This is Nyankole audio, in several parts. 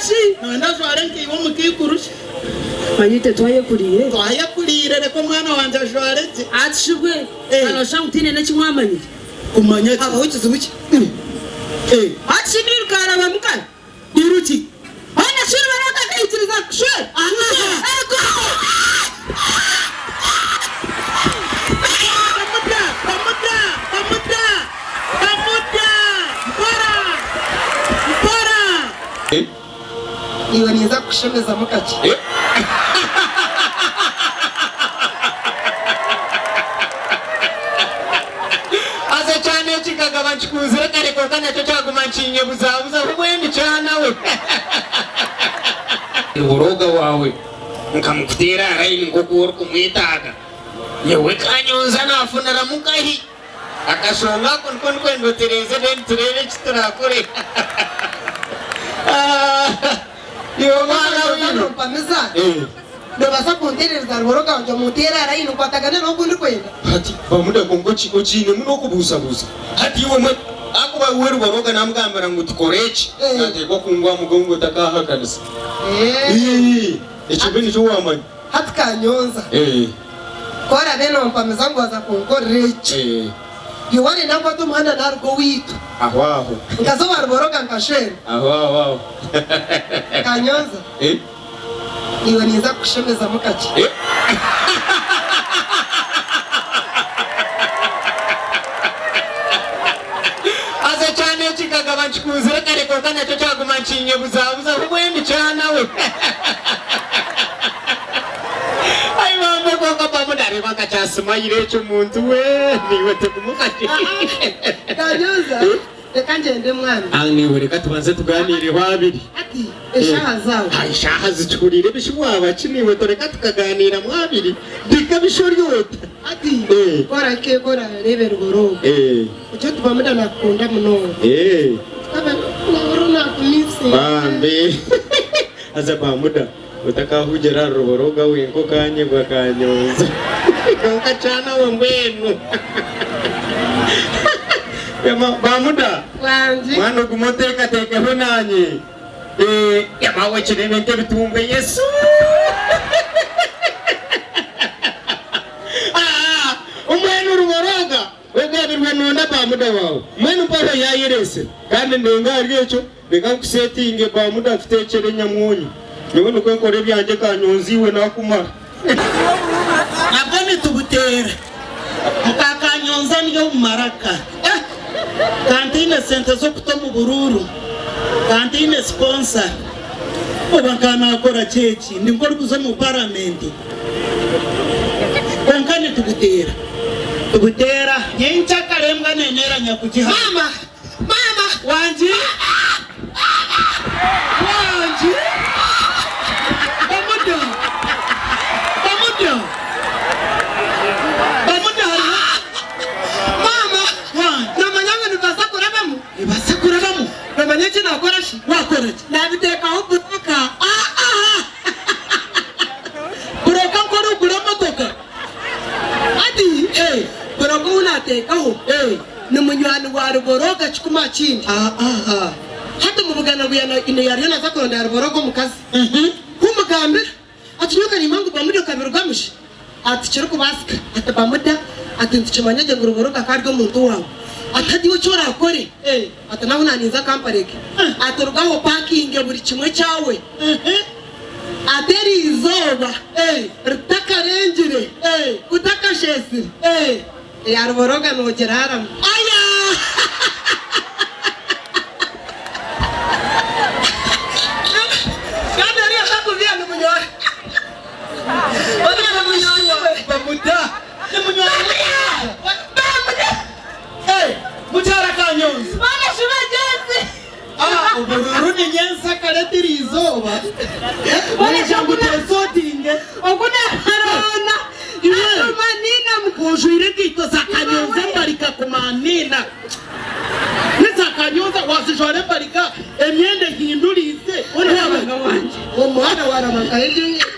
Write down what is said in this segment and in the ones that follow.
shi? Noyenda ajware nkaiwe omukaikuru shi? Manya itwe twayekuriire. Twayekuriire reka omwana wangye ajware gye. Ati shi bwe Eh. ka nooshusha ngu tihaine n'eki mwamanyire. Kumanya ki? Habaho kizibu ki? Eh. Ati shi ndiiruka arabamu kare? Diiru ki? Hoona shi Rubaraka akaikiriza kukushwera? Ego! Bamuda! Bamuda! Bamuda! Bamuda! Mpora! Mpora! Iwe ninza kukushemezamu kakye. Haza ekyana eki nkagaba nkikunzire kare kwonka nakyo kyaguma nikinyebuzabuzaho mbwenu kyana we. Ruburoga waawe nkamukuteera aha layini nk'oku orikumwetaaga. Nyowe Kanyonza naafuniramu nkahi? Akashonga ako niko ndikwenda otereeze then tureebe eki turakore. Iwe mwana Waaba we. nompamiza, noobaasa kunteerereza Ruhoroga wangye omunteere aha layini nkwatagane n'ogu ndikwenda. Hati Bamuda kwonka okiinemu n'okubuuzabuuza. Hati iwe mwe ahakuba we Ruboroga naamugambira ngu tukore eki, naateekwa kungwa aha mugongo otakaahakanisa. Ekyo mbwenu nikyo waamanya. Hati Kanyonza, ku oraabe noompamiza ngu waaza kunkorera eki, iwe waarenda nkwate omuhanda naaruga owaitu, Aho aho. nkaza owa Ruboroga nkashwera. Aho aho aho. Kanyonza, iwe ninza kukushemezamu kakye. Haza ekyana eki nkagaba nkikunzire kare kwonka nakyo kyaguma nikinyebuzabuzaho mbwenu kyana we. Ai bambe kwonka mbamu ndareeba nka kyasimayire ekyo muntu we niiwe tugume okakye. Kanyonza, reka ngyende mwana. Ah niiwe reka tubanze tuganiireho abiri. Hati eshaaha zaawe. Ah eshaaha zikihuriire ebishi waaba ki niiwe tureka tukaganiiramu abiri. Bika bishi ori ota. Hati ku orahike ku orareebe Rugorooba otyo oti Bamuda nakukunda munonga. Tukaba nahurira nakumisinga. Bambi haza Bamuda otakahugira ahari Ruboroga wenka okanyebwa kanyonza kwonka kyana we mbwenu Bamuda Wangi. mwana ogume oteekateekeho nanye. Yamawe kireebe nk'ebitumbwe Yesu. Mbwenu Ruboroga ogabirwe nonda bamuda wawe mbwenu mpaho yayeresire kandi ndenga ahari ekyo reka nkusetinge bamuda nkutekyere enyamwonyo nyowe nikwo nkora ebyangye kanyonza iwe nakumara. Nabwo nitubuteera. Muka Kanyonza ndi omu maraka. Ka ntaine sente z'okuta omu buruuru, ka ntaine siponsa, oba nka naakora ki eki? Ndi nk'orikuza omu paramenti. Kwonka nitubuteera. Tubuteera. Nyenkyakare embwa neneera nyakugiha. Maama! Maama! Wangi! Wangi! Bamuda! Bamuda! Bamuda hariho. Maama! Wangi! Noomanya ngu nibaasa kurabamu? Nibaasa kurabamu? Noomanya eki naakora shi? Waakora ki? Naabiteekaho buroka. Aa! Buroka nk'orikugura emotoka? Hati buroka ou naateekaho ni munywani wa Ruboroga kikumi aha kindi. Hati mubugana ngu yariyo naaza kurondera Ruboroga omukazi. Ku mugambira ati nyowe kariima ngu Bamuda okabirugamu shi? Ati tikirikubaasika. Ati Bamuda ati nitukimanya gye ngu Ruboroga akaba ari omuntu waawe. Ati hati iwe eki oraakore, ati n'ahu naaninza Kampala egi, ati ruga aho opakinge buri kimwe kyawe. Ati eri izooba ritakarengire, kutakasheesire, eya Ruboroga noogiraaramu. Aya! Kandi oriya atakubiha ni munywani Oriya ni munywani we. Bamuda ni munywani we. Mukyara Kanyonza. Bana shi bagyenzi! Ah, obururu ni nyensyakare tiri izooba. Waija ngu twesotinge. Ogu naroona akumanina. Ojwaire enkaito za kanyonza embarika kumanina. Neza kanyonza wazijwara embarika emyenda ehinduriize. Ruhanga wangye. Omuhanda waraba nkahe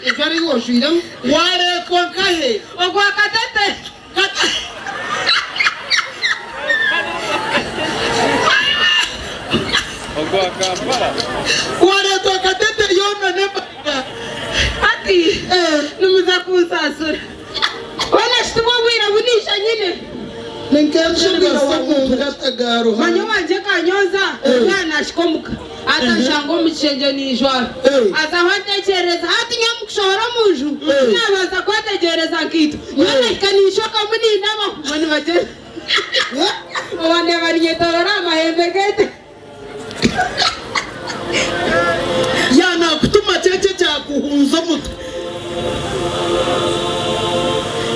enjwara ei ojwairemu? Wareetwa nkahe? Ogwa Katete. Wareetwa Katete. Manya owangye Kanyonza yaaba naahika omuka atanshanga omu kishengye ninjwara. Azaho antekyerereza. Hati nyowe omu kushohora omu nju tinabanza kwetegyereza nkaitwe. Nyowe nahika ninshokamu nindabaho bo nibagyenda. Owandeeba ninyetoorora aha mahembe g'ente. Yaaba naakutuma ki ekyo ekyakuhunza omutwe?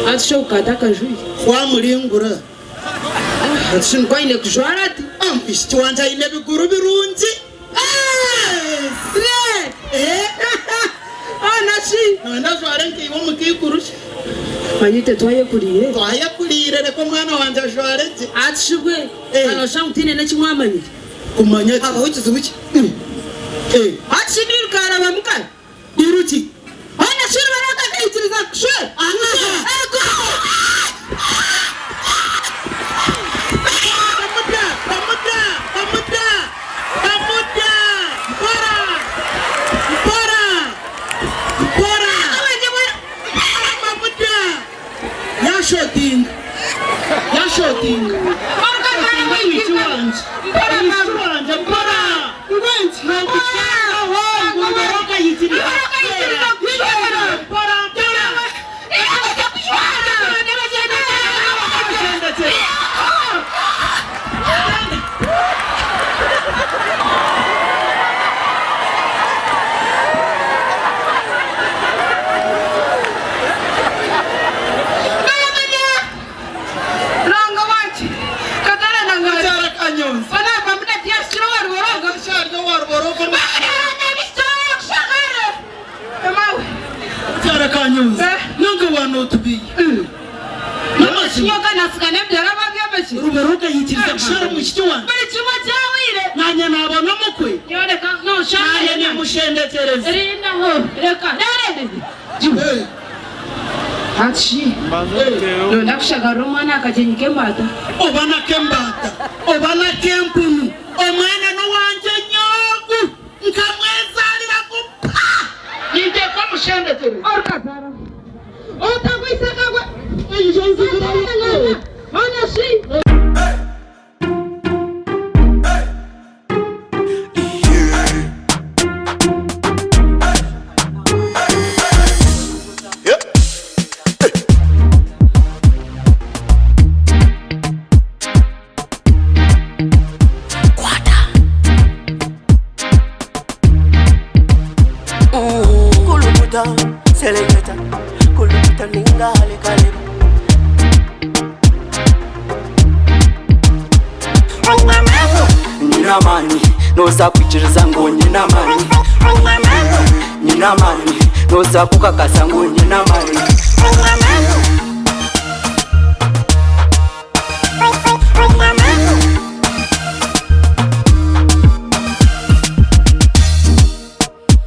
Hati shi ogu kaatakajwaire? Wamuringura. Hati shi nikwo aine kujwara ati? Omwishiki wangye aine ebiguru birungi. Nooyenda ajware nkaiwe omukaikuru shi? Manya itwe twayekuriire. Twayekuriire reka omwana wangye ajware gye. Hati shi bwe noshusha ngu tihaine n'eki mwamanyire. Kumanya ki? Habaho kizibu ki? Hati shi ndiiruka arabamu kare? Iruki. Hoona shi Rubaraka akaikiriza kushwera? Ego! Bamuda! Bamuda! Bamuda! Bamuda! Mpora! Mpora! Mpora! Bamuda! Yashotinga. Yashotinga. Omwishiki wangye. Omwishiki wangye mpora! Nanye nabona omukwe nanye nimushendekyereza. Noyenda kushagarira omwana aha kagyenyi k'embaata? Oba n'ak'embaata oba n'ak'empunu, omwana n'owangye nyogu, nkamwezarira kupa. Ninteekwa mushendekyereze. Orikazaaraho otagwisa akagwe. Hoona shi. Kulukuta, seleketa, kulukuta ninga halekaleba. Nyina amani noza kwikiriza ngu nyina amani nyina amani noza kukakasa ngu nyina amani.